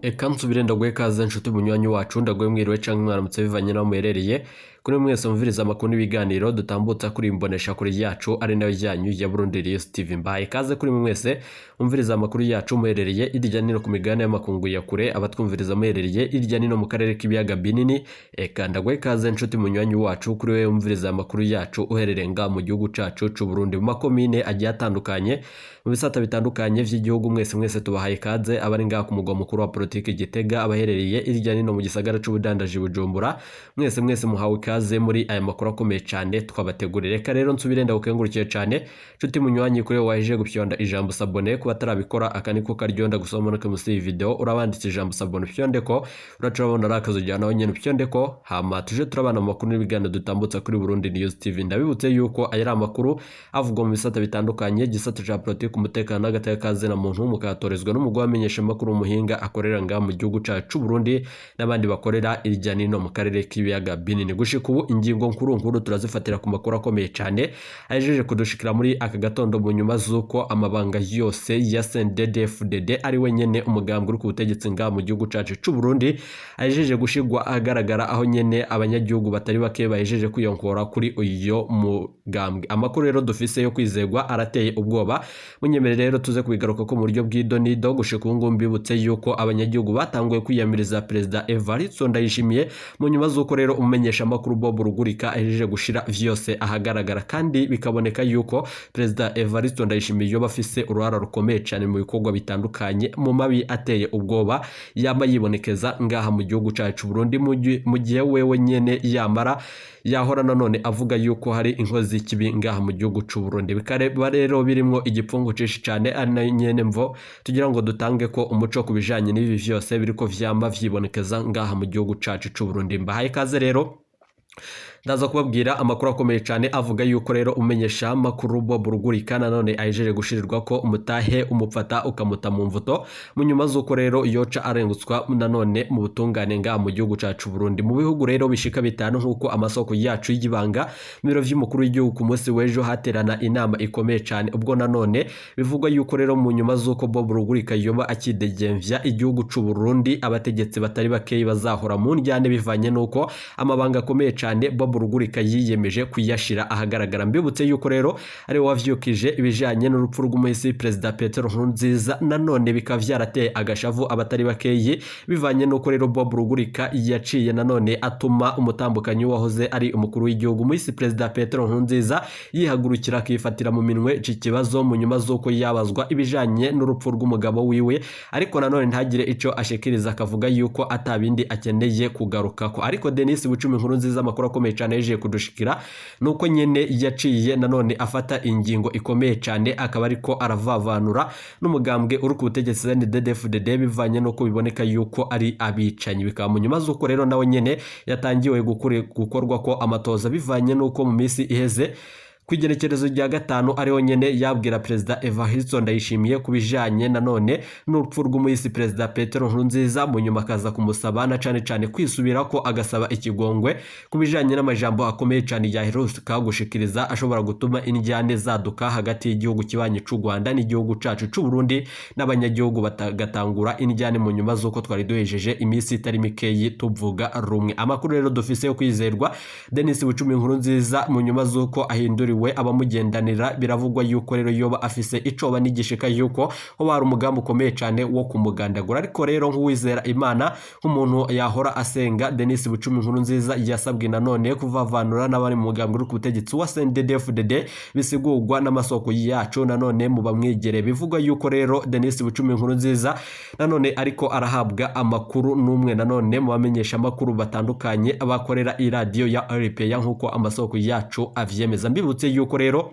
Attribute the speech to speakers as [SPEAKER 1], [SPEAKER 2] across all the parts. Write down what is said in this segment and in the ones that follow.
[SPEAKER 1] Eka nsubire ndaguhe ikaze nshuti munywanyi wacu, ndaguhe mwiriwe canke mwaramutse bivanye n'aho muherereye. Kuri mwese mumviriza amakuru n'ibiganiro dutambutsa kuri imbonesha kuri yacu ari nayo yanyu ya Burundi News TV. Mbahaye ikaze kuri mwese mumviriza amakuru yacu muherereye irya nino ku migabane y'amakungu ya kure, abatwumviriza muherereye irya nino mu karere k'ibiyaga binini. Eka ndaguhe ikaze nshuti munywanyi wacu kuri wewe wumviriza amakuru yacu uherereye ngaha mu gihugu cacu c'u Burundi, mu makomine agiye atandukanye, mu bisata bitandukanye vy'igihugu. Mwese mwese tubahaye ikaze, abari ngaha ku mugwa mukuru wa politiki Gitega, abaherereye irya nino mu gisagara c'ubudandaji Bujumbura, mwese mwese muhawe ikaze muri aya makuru akomeye cane twabategurira. Reka rero nsubire ndagukengurukiye cane nshuti munywanyi kuri wewe wahejeje gufyonda ijambo s'abonner. Kuba atarabikora, aka niko karyonda gusoma manuke musi y'iyi video, urabanditse ijambo s'abonner, ufyonde ko uraca urabona ari akazu naho nyene, ufyonde ko, hama tuje turabana mu makuru n'ibiganiro dutambutsa kuri Burundi News TV. Ndabibutse yuko aya ari amakuru avugwa mu bisata bitandukanye, igisata ca politiki, umutekano n'agateka ka zina muntu, mukayatorezwa n'umugwi wamenyesha amakuru w'umuhinga akorera ngaha mu gihugu cacu c'u Burundi n'abandi bakorera irya nino mu karere k'ibiyaga binini. Gushika ubu ingingo nkuru nkuru turazifatira ku makuru akomeye cane ahejeje kudushikira muri aka gatondo, mu nyuma z'uko amabanga yose ya CNDD-FDD, ari we nyene umugambwe uri ku butegetsi ngaha mu gihugu cacu c'u Burundi, ahejeje gushigwa ahagaragara, aho nyene abanyagihugu batari bake bahejeje kwiyonkora kuri uyo mugambwe. Amakuru rero dufise yo kwizegwa arateye ubwoba, munyemere rero tuze kubigaruka ko mu buryo bw'idonido. Gushika ubu ngubu mbibutse yuko abanyagihugu batanguye kwiyamiriza Perezida Evariste Ndayishimiye mu nyuma z'uko rero umumenyesha amakuru Bob Rugurika ahejeje gushira vyose ahagaragara, kandi bikaboneka yuko Perezida Evariste Ndayishimiye yoba afise uruhara rukomeye cane mu bikorwa bitandukanye, mu mabi ateye ubwoba yama yibonekeza ngaha mu gihugu cacu Burundi, mu gihe wewe nyene yamara yahora nanone avuga yuko hari inkozi z'ikibi ngaha mu gihugu c'u Burundi. Bikaba rero birimwo igipfungu cinshi cane, ari nayo nyene mvo tugira ngo dutange ko umuco ku bijanye n'ibi vyose biriko vyamba vyibonekeza ngaha mu gihugu cacu c'u Burundi. Mbahaye ikaze rero, ndaza kubabwira amakuru akomeye cyane avuga yuko rero umenyesha amakuru Bob Rugurika nanone ahejeje gushirirwa ko umutahe umupfata ukamuta mu mvuto, mu nyuma z'uko rero yoca arengutswa nanone mu butungane ngaha mu gihugu cacu Burundi. Mu bihugu rero bishika bitanu, nk'uko amasoko yacu y'ibanga mu biro vy'umukuru w'igihugu, ku munsi w'ejo haterana inama ikomeye cyane, ubwo nanone bivugwa yuko rero mu nyuma z'uko Bob Rugurika yoba akidegemvya igihugu c'u Burundi, abategetsi batari bakeyi bazahora mu ndyane, bivanye n'uko amabanga akomeye cyane Bob Rugurika yiyemeje kuyashira ahagaragara. Mbibutse yuko rero ari we wavyukije ibijanye n'urupfu rw'umuhisi Perezida Petero Nkurunziza, nanone bikaba vyarateye agashavu abatari bakeyi, bivanye n'uko rero Bob Rugurika yaciye nanone atuma umutambukanyi wahoze ari umukuru w'igihugu, umuhisi Perezida Petero Nkurunziza, yihagurukira akifatira mu minwe iki kibazo, mu nyuma z'uko yabazwa ibijanye n'urupfu rw'umugabo wiwe, ariko nanone ntagire ico ashikiriza, akavuga yuko atabindi akeneye kugarukako. Ariko Denis Bucumi Nkurunziza, amakuru akomeye cyane yaje kudushikira nuko nyene yaciye nanone afata ingingo ikomeye cyane, akaba ariko aravavanura n'umugambwe uri ku butegetsi CNDD-FDD, bivanye nuko biboneka yuko ari abicanyi. Bikaba mu nyuma z'uko rero nawe nyene yatangiwe gukorwa ko amatoza, bivanye nuko mu minsi iheze ku igenekerezo rya 5 ariho nyene yabwira Perezida Evariste Ndayishimiye ku bijanye nanone n'urupfu rw'umuhisi Perezida Petero Nkurunziza, mu nyuma akaza kumusaba na cane cane kwisubira ko, agasaba ikigongwe ku bijanye n'amajambo akomeye cane yaheruka gushikiriza, ashobora gutuma indyane zaduka hagati y'igihugu kibanyi c'u Rwanda n'igihugu cacu c'u Burundi, n'abanyagihugu batagatangura indyane, mu nyuma z'uko twari duhejeje iminsi itari mikeyi tuvuga rumwe. Amakuru rero dufise yo kwizerwa, Denis Bucumi Nkurunziza, mu nyuma z'uko ahinduriwe abamugendanira, biravugwa yuko rero yoba afise icoba n'igishika yuko hoba hari umugambi ukomeye cane wo kumugandagura. Ariko rero nk'uwizera Imana, nk'umuntu yahora asenga, Denis Bucumi Nkurunziza yasabwe nanone kuvavanura n'abari mu mugambi uri ku butegetsi wa CNDD-FDD, bisigurwa n'amasoko yacu nanone mu bamwegere. Bivugwa yuko rero Denis Bucumi Nkurunziza nanone ariko arahabwa amakuru n'umwe nanone mu bamenyesha amakuru batandukanye bakorera iradiyo ya RPA, nk'uko amasoko yacu avyemeza. Mbibutse yuko rero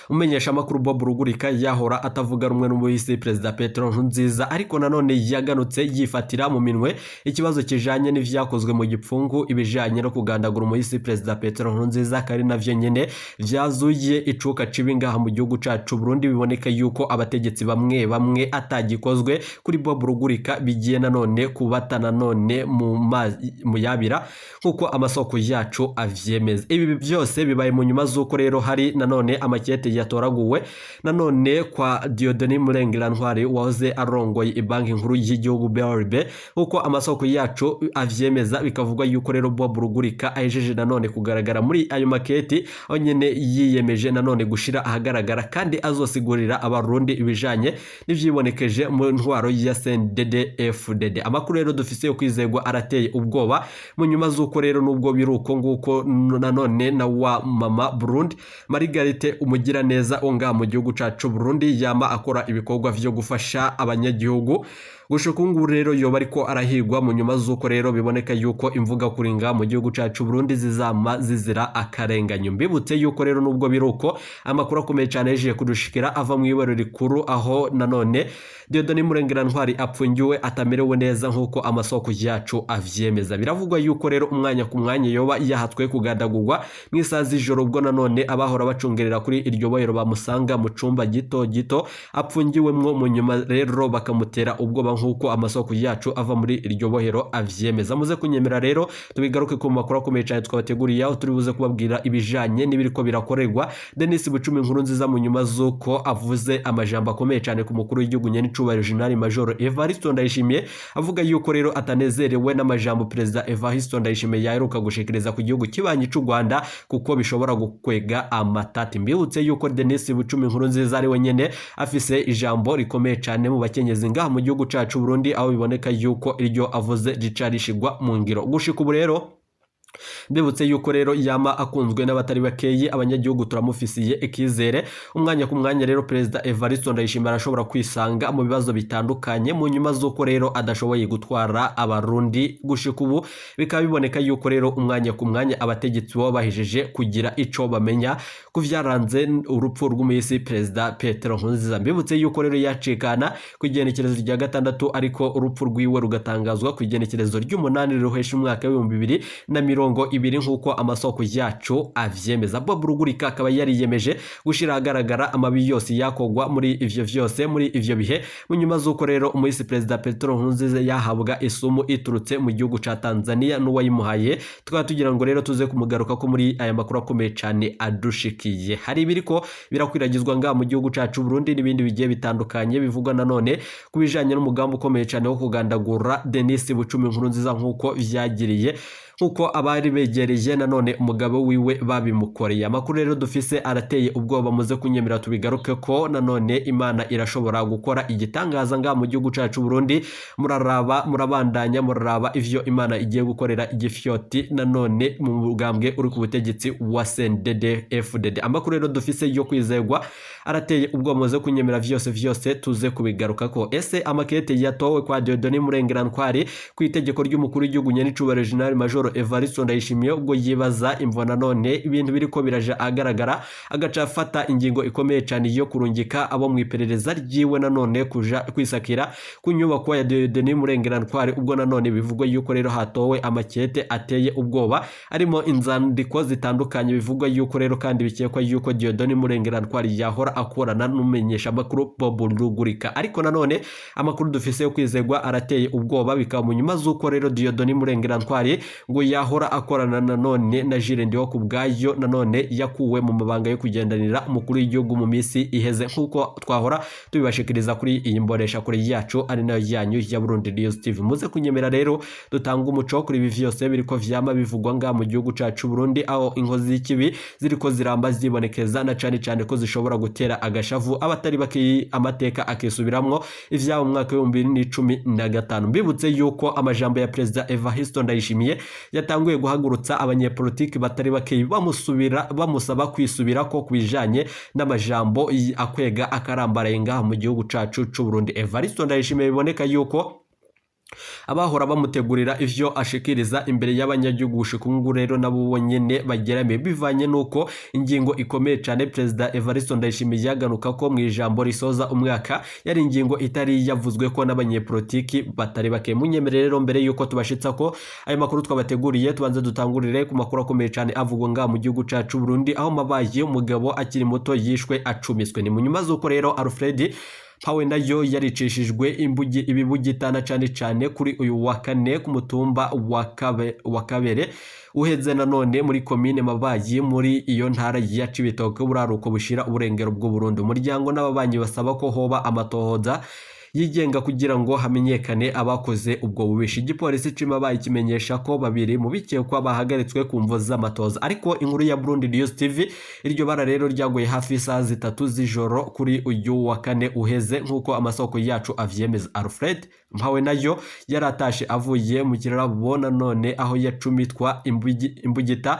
[SPEAKER 1] umenyesha amakuru Bob Rugurika yahora atavuga rumwe n'umuhisi Perezida Petero Nkurunziza, ariko nanone yaganutse yifatira mu minwe ikibazo kijanye n'ivyakozwe mu gipfungu, ibijanye no kugandagura umuhisi Perezida Petero Nkurunziza, kari navyo nyene vyazuye icuka cibi ngaha mu gihugu cacu Burundi. Biboneka yuko abategetsi bamwe bamwe atagikozwe kuri Bob Rugurika bigiye nanone kubata nanone mu yabira, nk'uko amasoko yacu avyemeza. Ibi byose bibaye mu nyuma z'uko rero hari nanone amakete yatoraguwe nanone kwa Dieudonné Murengerantwari wahoze arongoye ibanki nkuru y'igihugu BRB, uko amasoko yacu avyemeza. Bikavugwa yuko rero Bob Rugurika ahejeje nanone kugaragara muri ayo maketi, aho nyene yiyemeje nanone gushira ahagaragara kandi azosigurira abarundi ibijanye n'ivyibonekeje mu ntwaro ya CNDD FDD. Amakuru rero dufise yo kwizegwa arateye ubwoba, mu nyuma z'uko rero nubwo biri uko nguko, nanone na wa mama Burundi Margarite Umugiraneza wo ngaha mu gihugu cacu Burundi yama akora ibikorwa vyo gufasha abanyagihugu, gushika ubu ngubu rero yoba ariko arahigwa, mu nyuma z'uko rero biboneka yuko imvuga kuri ngaha mu gihugu cacu Burundi zizama zizira akarenganyo. Mbibutse yuko rero nubwo biri uko, amakuru akomeye cyane yaje kudushikira ava mu ibaro rikuru aho nanone Dieudonné Murengerantwari apfungiwe atamerewe neza, nk'uko amasoko yacu avyemeza. Biravugwa yuko rero umwanya ku mwanya yoba yahatswe kugandagurwa mu isaha z'ijoro, ubwo nanone abahora bacungerera kuri iryo bohero bamusanga mu cumba gito gito apfungiwemwo, mu nyuma rero bakamutera ubwoba, nk'uko amasoko yacu ava muri iryo bohero avyemeza. Muze kunyemera rero tubigaruke ku makuru akomeye cyane twabateguriye, aho turi buze kubabwira ibijanye n'ibiriko birakorerwa Denis Bucumi inkuru nziza, mu nyuma z'uko avuze amajambo akomeye cyane ku mukuru w'igihugu nyenicubahiro General Major Evariste Ndayishimiye, avuga yuko rero atanezerewe n'amajambo Perezida Evariste Ndayishimiye yaheruka gushikiriza ku gihugu kibanyi c'u Rwanda, kuko bishobora gukwega amatati. Mbibutse yuko Denis Bucumi inkuru nziza ari we nyene afise ijambo rikomeye cyane mu bakenyezi ngaha mu gihugu cacu Burundi, aho biboneka yuko iryo avuze rica rishigwa mu ngiro. Gushika ubu rero mbibutse yuko rero yama akunzwe n'abatari bakeyi, abanyagihugu turamufisiye ikizere. Umwanya ku mwanya rero Perezida Evariste Ndayishimiye arashobora kwisanga mu bibazo bitandukanye, mu nyuma z'uko rero adashoboye gutwara abarundi. Gushika ubu bikaba biboneka yuko rero umwanya ku mwanya abategetsi baba bahejeje kugira ico bamenya ku vyaranze urupfu rw'umuyisi Perezida Petero Nkurunziza. Mbibutse yuko rero yacikana ku igenekerezo rya 6, ariko urupfu rwiwe rugatangazwa ku igenekerezo ry'8 ruhesha umwaka w'2020, nk'uko amasoko yacu avyemeza. Bob Rugurika akaba yariyemeje gushira ahagaragara amabi yose yakogwa muri ivyo vyose muri ivyo bihe, mu nyuma z'uko rero umuyisi Perezida Petero Nkurunziza yahabwa isumu iturutse mu gihugu ca Tanzania n'uwayimuhaye. Tukaba tugira ngo rero tuze kumugaruka ko muri aya makuru akomeye cane adushikiye. Hari ibiriko birakwiragizwa ngaha mu gihugu cacu Burundi n'ibindi bigiye bitandukanye bivugwa nanone ku bijanye n'umugambi ukomeye cane wo kugandagura Denis Bucumi Nkurunziza, nk'uko vyagiriye, nk'uko abari begereye nanone umugabo wiwe babimukoreye. Amakuru rero dufise arateye ubwoba, muze kunyemera tubigaruke ko nanone Imana irashobora gukora igitangaza ngaha mu gihugu cacu Burundi. Muraraba, murabandanya muraraba ivyo Imana igiye gukorera igifyoti nanone mu mugambwe uri ku butegetsi wa CNDD FDD. Amakuru rero dufise yo kwizegwa arateye ubwoba, muze kunyemera vyose vyose tuze kubigaruka ko. Ese amakete yatowe kwa Dieudonné Murengerantwari ku itegeko ry'umukuru w'igihugu nyenicubahiro General Major Evariste Ndayishimiye, ubwo yibaza imvo nanone ibintu biriko biraja agaragara, agaca afata ingingo ikomeye cyane yo kurungika abo mu iperereza ryiwe nanone kuja kwisakira ku nyubako ya Dieudonné Murengerantwari, ubwo nanone bivugwa yuko rero hatowe amakete ateye ubwoba arimo inzandiko zitandukanye, bivugwa yuko rero kandi bikekwa yuko Dieudonné Murengerantwari yahora akorana n'umumenyesha makuru Bob Rugurika? Ariko nanone amakuru dufise yo kwizegwa arateye ubwoba, bikaba mu nyuma z'uko rero Dieudonné Murengerantwari ngo yahora akorana nanone na Jules Ndihokubwayo, nanone yakuwe mu mabanga yo kugendanira umukuru w'igihugu mu minsi iheze, nk'uko twahora tubibashikiriza kuri iyi mbonesha kure yacu ari nayo yanyu ya Burundi News TV. Muze kunyemera rero dutanga umuco kuri ibi vyose biriko vyama bivugwa nga mu gihugu cacu Burundi, aho inkozi z'ikibi ziriko ziramba zibonekeza, na cane cane ko zishobora gutera agashavu abatari bake, amateka akisubiramwo ivyabo mu mwaka w'2015. Mbibutse yuko amajambo ya Perezida Evariste Ndayishimiye yatanguye guhagurutsa abanyepolitiki batari bake, bamusubira bamusaba kwisubirako ku bijanye n'amajambo akwega akarambaraye ngaha mu gihugu cacu c'u Burundi. Evariste Ndayishimiye biboneka yuko abahora bamutegurira ivyo ashikiriza imbere y'abanyagihugu, gushika ubu rero nabo bonyene bageramiye, bivanye nuko ingingo ikomeye cane Perezida Evariste Ndayishimiye yagaruka ko mu ijambo risoza umwaka yari ingingo itari yavuzwe ko n'abanyepolitiki batari bake. Munyemere rero mbere yuko tubashitsa ko ayo makuru twabateguriye, tubanze dutangurire ku makuru akomeye cane avugwa ngaha mu gihugu cacu Burundi, aho mabaye umugabo akiri muto yishwe acumiswe. Ni mu nyuma z'uko rero Alfred Mpawe nayo yaricishijwe ibibugitana cane cane kuri uyu wa kane ku mutumba wa Kabere uheze nanone muri komine Mabayi muri iyo ntara ya Cibitoke, buraruko bushira uburengero bw'u Burundi. Umuryango n'ababanyi basaba ko hoba amatohoza yigenga kugira ngo hamenyekane abakoze ubwo bubisha. Igipolisi c'Imabayi kimenyesha ko babiri mu bikekwa bahagaritswe ku mvo z'amatoza. Ariko inkuru ya Burundi News TV, iryo bara rero ryaguye hafi isaha 3 z'ijoro kuri uyu wa kane uheze, nk'uko amasoko yacu avyemeza. Alfred Mpawe nayo yaratashe avuye mu kirabo nanone aho yacumitwa imbugita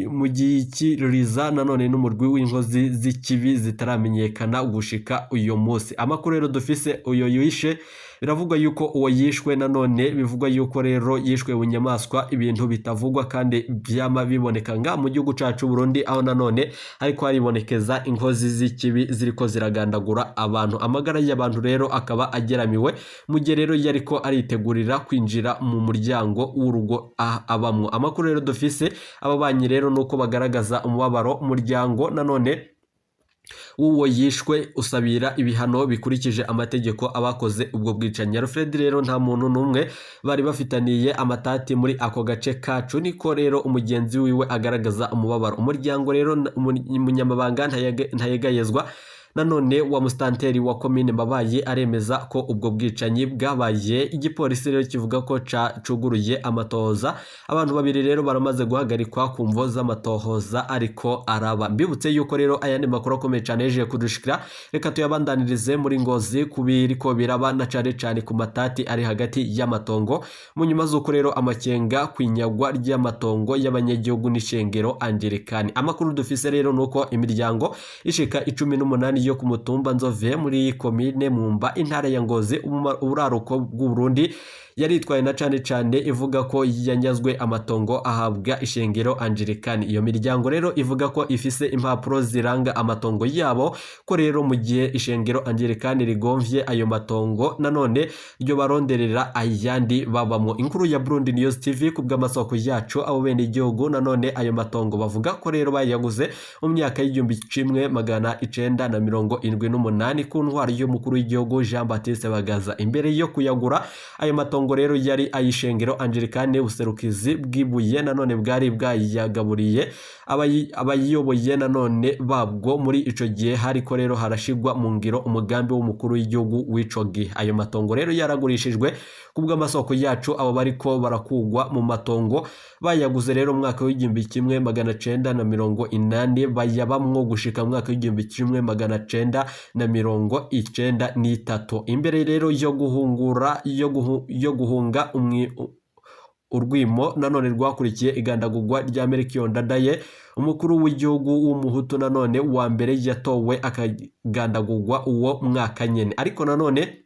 [SPEAKER 1] mu gikiriza nanone n'umurwi w'inkozi z'ikibi zitaramenyekana gushika uyu munsi. Amakuru rero dufise, uyo yishe biravugwa yuko uwo yishwe nanone bivugwa yuko rero yishwe bunyamaswa, ibintu bitavugwa kandi byama biboneka nga mu gihugu cacu Burundi, aho nanone hariko haribonekeza inkozi z'ikibi ziriko ziragandagura abantu. Amagara y'abantu rero akaba ageramiwe mu gihe rero yariko aritegurira kwinjira mu muryango w'urugo abamwo. Amakuru rero dufise, ababanyi rero nuko bagaragaza umubabaro. Umuryango nanone w'uwo yishwe usabira ibihano bikurikije amategeko abakoze ubwo bwicanyi. Alfred rero nta muntu n'umwe bari bafitaniye amatati muri ako gace kacu, niko rero umugenzi wiwe agaragaza umubabaro. Umuryango rero, umunyamabanga ntayegayezwa nanone wa musitanteri wa komine Mabayi aremeza ko ubwo bwicanyi bwabaye. Igipolisi rero kivuga ko cacuguruye amatohoza. Abantu babiri rero baramaze guhagarikwa ku mvo z'amatohoza ariko araba. Mbibutse yuko rero ayandi makuru akomeye cane yeje kudushikira, reka tuyabandanirize muri Ngozi kubiriko biraba na cane cane ku matati ari hagati y'amatongo, mu nyuma z'uko rero amakenga kwinyagwa ry'amatongo y'abanyagihugu n'ishengero Anglikani. Amakuru dufise rero nuko imiryango ishika 18 yo ku mutumba Nzove muri komine Mwumba, intara ya Ngozi, uburaruko bw'u Burundi, yaritwaye na cane cane ivuga ko yanyazwe amatongo ahabwa ishengero Anglikani. Iyo miryango rero ivuga ko ifise impapuro ziranga amatongo yabo, ko rero mu gihe ishengero Anglikani rigomvye ayo matongo nanone ryo baronderera ayandi babamwo. Inkuru ya Burundi News TV, ku bw'amasoko yacu, abo bene igihugu nanone ayo matongo bavuga ko rero bayaguze mu myaka y'1978 ku ntwaro y'umukuru w'igihugu Jean Baptiste Bagaza. Imbere yo kuyagura ayo matongo rero yari ayishengero Anglikane, buserukizi bw'ibuye nanone bwari bwayagaburiye abayiyoboye nanone babwo. Muri ico gihe hariko rero harashigwa mu ngiro umugambi w'umukuru w'igihugu w'ico gihe. Ayo matongo rero yaragurishijwe. Kubw'amasoko yacu, abo bariko barakugwa mu matongo bayaguze rero mu mwaka w'1980, bayabamwo gushika mu mwaka w'1993. Imbere rero yo guhungura yo guhunga urwimo nanone rwakurikiye igandagurwa rya Melchior Ndadaye, umukuru w'igihugu w'umuhutu nanone wa mbere yatowe akagandagurwa uwo mwaka nyene. Ariko nanone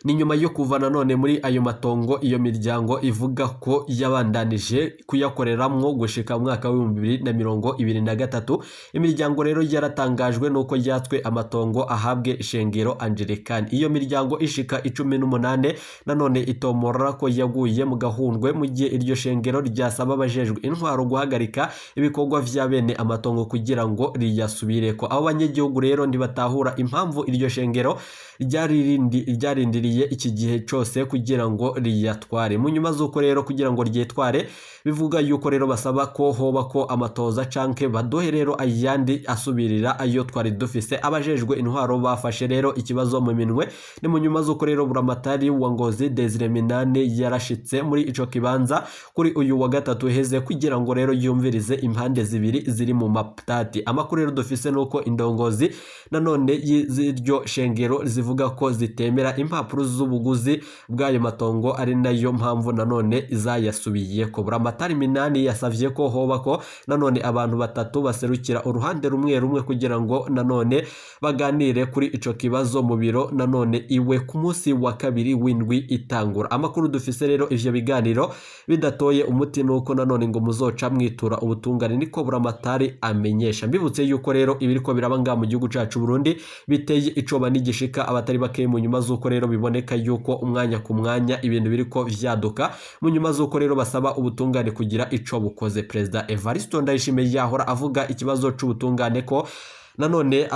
[SPEAKER 1] ni nyuma yo kuva nanone muri ayo matongo, iyo miryango ivuga ko yabandanije kuyakoreramwo gushika mu mwaka w'2023. Imiryango rero yaratangajwe nuko yatswe amatongo ahabwe ishengero Anglikani. Iyo miryango ishika 18 nanone itomora ko yaguye mu gahundwe, mu gihe iryo shengero ryasaba abajejwe intwaro guhagarika ibikorwa vya bene amatongo kugira ngo riyasubireko. Abo banyagihugu rero ntibatahura impamvu iryo shengero ryarindiriye iki gihe cose kugira ngo riyatware. Mu nyuma z'uko rero kugira ngo ryitware, bivuga yuko rero basaba ko hoba ko amatoza canke baduhe rero ayandi asubirira ayo twari dufise. Abajejwe intwaro bafashe rero ikibazo mu minwe. Ni mu nyuma z'uko rero buramatari wa Ngozi Desire Minani yarashitse muri ico kibanza kuri uyu wa gatatu uheze kugira ngo rero yumvirize impande zibiri ziri mu maptati. Amakuru rero dufise nuko indongozi nanone z'iryo shengero zivuga ko zitemera impapuro z'ubuguzi bw'ayo matongo, ari nayo mpamvu nanone zayasubiyeko. Buramatari Minani yasavye ko hoba ko nanone abantu batatu baserukira uruhande rumwe rumwe kugira ngo nanone baganire kuri ico kibazo mu biro nanone iwe ku munsi wa kabiri w'indwi itangura. Amakuru dufise rero, ivyo biganiro bidatoye umuti nuko nanone ngo muzoca mwitura ubutungane, niko Buramatari amenyesha. Mbibutse yuko rero ibiriko biraba ngaha mu gihugu cacu Burundi biteye icoba n'igishika abatari bake, mu nyuma z'uko rero biboneka yuko umwanya ku mwanya ibintu biriko vyaduka, mu nyuma z'uko rero basaba ubutungane kugira ico bukoze. Perezida Evariste Ndayishimiye yahora avuga ikibazo c'ubutungane ko nanone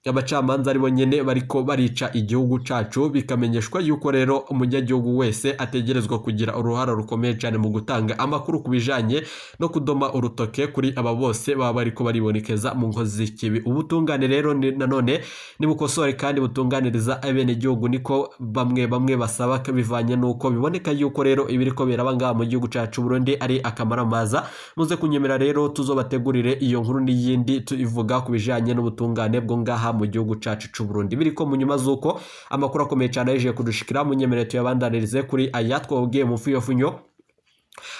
[SPEAKER 1] Abacamanza aribo nyene bariko barica igihugu cacu. Bikamenyeshwa yuko rero umunyagihugu wese ategerezwa kugira uruhara rukomeye cyane mu gutanga amakuru ku bijanye no kudoma urutoke kuri aba bose baba bariko baribonekeza mu nkozi z'ikibi. Ubutungane rero nanone nibukosore kandi butunganiriza abenegihugu, niko bamwe bamwe basaba, bivanye nuko biboneka yuko rero ibiriko biraba ngaha mu gihugu cacu Burundi ari akamaramaza. Muze kunyemera rero tuzobategurire iyo nkuru n'iyindi tuivuga ku bijanye n'ubutungane bwo ngaha mu gihugu cacu c'u Burundi. Biriko mu nyuma z'uko amakuru akomeye cyane yaje kudushikira, munyemerere tuyabandanirize kuri aya twabwiye mu funyo,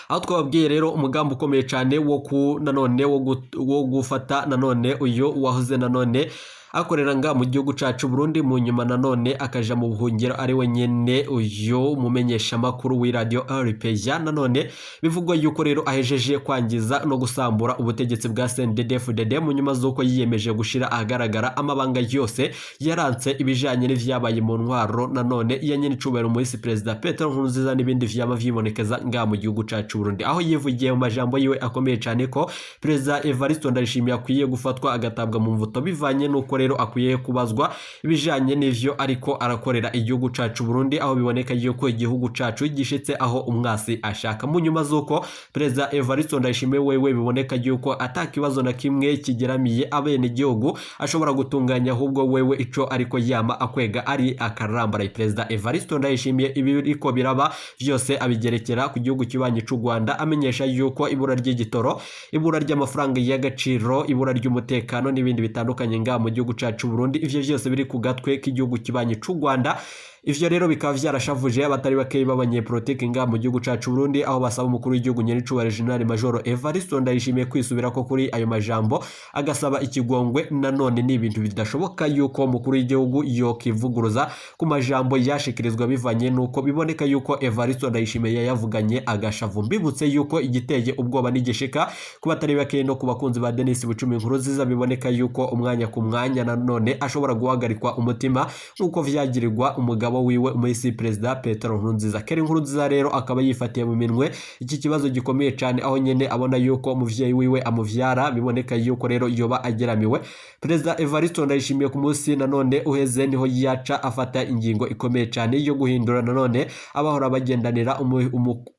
[SPEAKER 1] aho twababwiye rero umugambi ukomeye cyane wo ku nanone wo gufata nanone uyu wahoze nanone akorera nga mu gihugu cacu Burundi, mu nyuma nanone akaja mu buhungiro, ari we nyene uyu mumenyeshamakuru w'iradio RPA. Nanone bivugwa yuko rero ahejeje kwangiza no gusambura ubutegetsi bwa CNDD-FDD mu nyuma z'uko yiyemeje gushira ahagaragara amabanga yose yaranse ibijanye n'ivyabaye mu ntwaro nanone ya nyene icubahiro muri Perezida Petero Nkurunziza n'ibindi vyama vyibonekeza nga mu gihugu cacu Burundi, aho yivugiye mu majambo yiwe akomeye cyane ko Perezida Evariste Ndayishimiye akwiye gufatwa agatabwa mu mvuto, bivanye n'uko rero akwiye kubazwa ibijanye n'ivyo ariko arakorera igihugu cacu Burundi, aho biboneka yuko igihugu cacu gishitse aho umwasi ashaka. Mu nyuma z'uko Perezida Evariste Ndayishimiye wewe biboneka yuko ata kibazo na kimwe kigeramiye abenegihugu ashobora gutunganya, ahubwo wewe ico ariko yama akwega ari akarambaraye. Perezida Evariste Ndayishimiye ibi biriko biraba vyose abigerekera ku gihugu kibanyi c'u Rwanda, amenyesha yuko ibura ry'igitoro, ibura ry'amafaranga y'agaciro, ibura ry'umutekano n'ibindi bitandukanye ngaha mu gihugu cacu Burundi, ivyo vyose biri ku gatwe k'igihugu kibanyi c'u Rwanda. Ivyo rero bikaba vyarashavuje abatari bakeyi b'abanyepolitiki ngaha mu gihugu cacu Burundi, aho basaba umukuru w'igihugu nyenicubahiro General Major Evariste Ndayishimiye kwisubirako kuri ayo majambo, agasaba ikigongwe. Nanone ni ibintu bidashoboka yuko umukuru w'igihugu yokivuguruza ku majambo yashikirizwa, bivanye nuko biboneka yuko Evariste Ndayishimiye yayavuganye agashavu. Mbibutse yuko igiteye ubwoba n'igishika ku batari bakeyi no ku bakunzi ba Denis Bucumi Nkurunziza, biboneka yuko umwanya ku mwanya nanone ashobora guhagarikwa umutima nk'uko vyagirirwa umugabo wiwe umuhisi Perezida Petero Nkurunziza. Keri Nkurunziza rero akaba yifatiye mu minwe iki kibazo gikomeye cyane, aho nyene abona yuko umuvyeyi wiwe amuvyara biboneka yuko rero yoba ageramiwe. Perezida Evariste Ndayishimiye ku munsi nanone uheze niho yaca afata ingingo ikomeye cyane yo guhindura nanone abahora bagendanira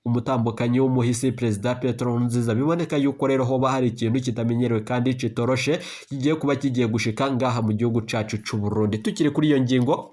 [SPEAKER 1] umutambukanyi w'umuhisi Perezida Petero Nkurunziza. Biboneka yuko rero hoba hari ikintu kitamenyerewe kandi kitoroshe kigiye kuba kigiye gushika ngaha mu gihugu cacu c'u Burundi. Tukiri kuri iyo ngingo,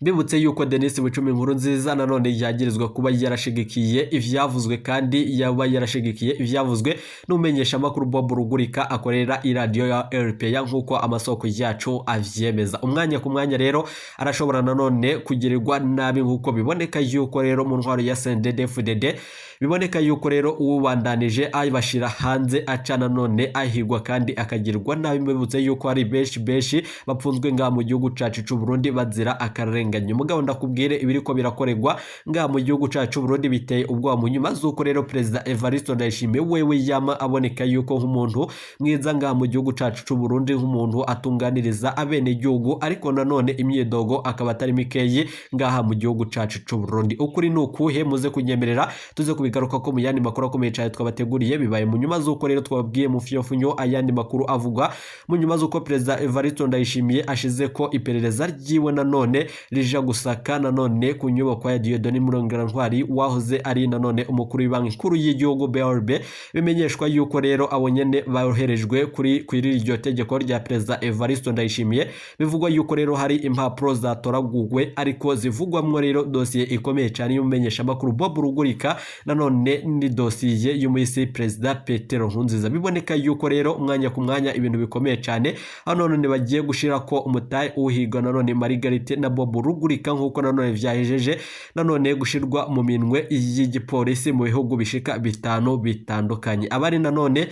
[SPEAKER 1] mbibutse yuko Denis Bucumi Nkurunziza nanone yagirizwa kuba yarashigikiye ivyavuzwe, kandi yaba yarashigikiye ivyavuzwe n'umumenyeshamakuru Bob Rugurika akorera iradiyo ya RPA, nk'uko amasoko yacu avyemeza. Umwanya ku mwanya rero arashobora nanone kugirirwa nabi, nk'uko biboneka yuko rero mu ntwaro ya CNDD-FDD biboneka yuko rero uwubandanije ayibashira hanze aca nanone ahigwa kandi akagirwa nabi. Mbibutse yuko hari benshi benshi bapfunzwe ngaha mu gihugu cacu c'u Burundi bazira akarenganye. Mugabo ndakubwire, ibiriko birakorerwa ngaha mu gihugu cacu Burundi biteye ubwoba, mu nyuma z'uko rero Perezida Evariste Ndayishimiye wewe yama aboneka yuko nk'umuntu mwiza ngaha mu gihugu cacu c'u Burundi, nk'umuntu atunganiriza abenegihugu, ariko nanone imyidogo akaba atari mikeyi ngaha mu gihugu cacu c'u Burundi. Ukuri ni ukuhe? Muze kunyemerera tuze kubigaruka ko mu yandi makuru akomeye cyane twabateguriye. Bibaye mu nyuma z'uko rero twababwiye mu fiyofunyo ayandi makuru avugwa mu nyuma z'uko Perezida Evariste Ndayishimiye ashize ko iperereza ryiwe nanone rija gusaka nanone ku nyubako ya Dieudonné Murengerantwari wahoze ari nanone umukuru w'ibanki nkuru y'igihugu BRB. Bimenyeshwa yuko rero abo nyene boherejwe kuri iryo tegeko rya Perezida Evariste Ndayishimiye. Bivugwa yuko rero hari impapuro zatoraguwe, ariko zivugwamwo rero dosiye ikomeye cyane y'umumenyeshamakuru Bob Rugurika, nanone ni dosiye y'umuhisi Perezida Petero Nkurunziza. Biboneka yuko rero umwanya ku mwanya ibintu bikomeye cyane, aho none bagiye gushira ko umutahe uhigwa nanone Margarite na Bob Rugurika, nk'uko nanone vyahejeje nanone gushirwa mu minwe y'igipolisi mu bihugu bishika 5 bitandukanye. Abari nanone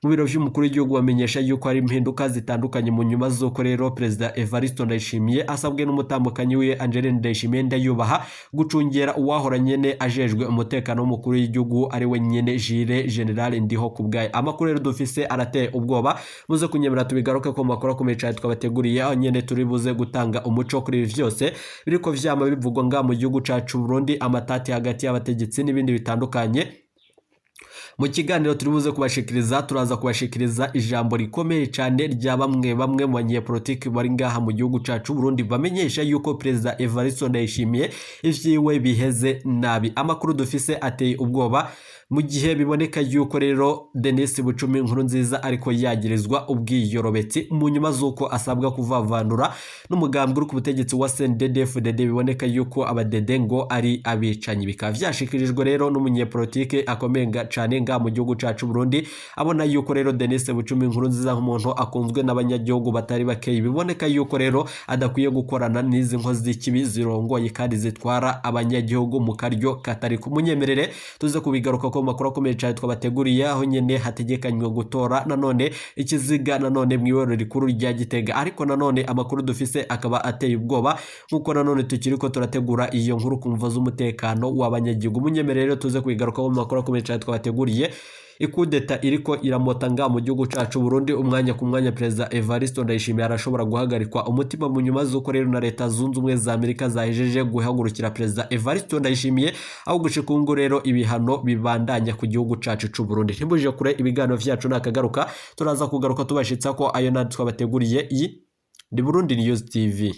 [SPEAKER 1] mu biro vy'umukuru w'igihugu bamenyesha yuko hari impinduka zitandukanye mu nyuma z'uko rero Perezida Evariste Ndayishimiye asabwe n'umutambukanyi wiwe Angeline Ndayishimiye Ndayubaha gucungera uwahora nyene ajejwe umutekano w'umukuru w'igihugu, ari we nyene Jules General Ndiho kubwaye. Amakuru rero dufise arateye ubwoba, muze kunyemera tubigaruke ko makuru akomeye cyane twabateguriye, aho nyene turi buze gutanga umuco kuri ibi vyose biriko vyama bivugwa ngaha mu gihugu cacu Burundi, amatati hagati y'abategetsi n'ibindi bitandukanye. Mu kiganiro turi buze kubashikiriza, turaza kubashikiriza ijambo rikomeye cyane rya bamwe bamwe mu banyepolitiki bari ngaha mu gihugu cacu Burundi, bamenyesha yuko Perezida Evariste Ndayishimiye ivyiwe biheze nabi. Amakuru dufise ateye ubwoba, mu gihe biboneka yuko rero Denis Bucumi Nkurunziza ariko yagirizwa ubwiyorobetsi mu nyuma z'uko asabwa kuvavanura n'umugambwe uri ku butegetsi wa CNDD-FDD. Biboneka yuko abadede ngo ari abicanyi. Bikaba vyashikirijwe rero n'umunyepolitike akomeye cane nga mu gihugu cacu Burundi, abona yuko rero Denis Bucumi Nkurunziza nk'umuntu akunzwe n'abanyagihugu batari bakeyi, biboneka yuko rero adakwiye gukorana n'izi nkozi z'ikibi zirongoye kandi zitwara abanyagihugu mu karyo katari kumunyemerere. Tuze kubigaruka ko makuru akomeye cyane twabateguriye, aho nyene hategekanywe gutora nanone ikiziga nanone mw'iborero rikuru rya Gitega. Ariko nanone amakuru dufise akaba ateye ubwoba, nkuko nanone tukiriko turategura iyo nkuru ku mvo z'umutekano w'abanyagihugu. Munyemerere rero tuze kubigarukaho mu makuru akomeye cyane twabateguriye. Ikudeta iriko iramota nga mu gihugu cacu Burundi umwanya ku mwanya. Perezida Evariste Ndayishimiye arashobora guhagarikwa umutima mu nyuma z'uko rero na Leta Zunze Ubumwe za Amerika zahejeje guhagurukira Perezida Evariste Ndayishimiye, aho gushika ubu rero ibihano bibandanya ku gihugu cacu c'u Burundi. Ntibuje kure, ibiganiro vyacu nakagaruka, turaza kugaruka tubashitsa ko ayo natwe twabateguriye. Iyi ni Burundi News TV.